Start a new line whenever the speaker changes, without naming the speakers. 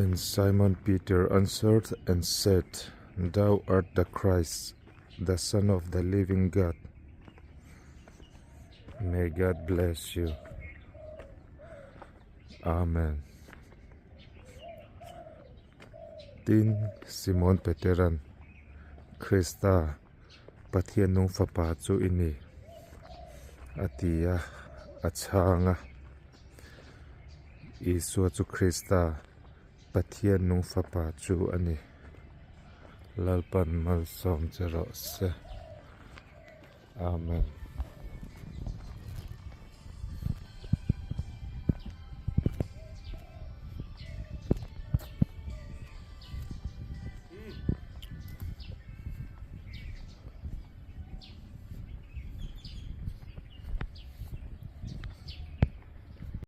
And Simon Peter answered and said, Thou art the Christ, the Son of the living God. May God bless you. Amen. Tin, Simon Peteran, Krista, Pathian nung Fapa chu i ni, a ti a, a chhang a. Isua chu Krista, Pathian nung Fapa chu a ni. Lalpan malsawm che rawh se. Amen.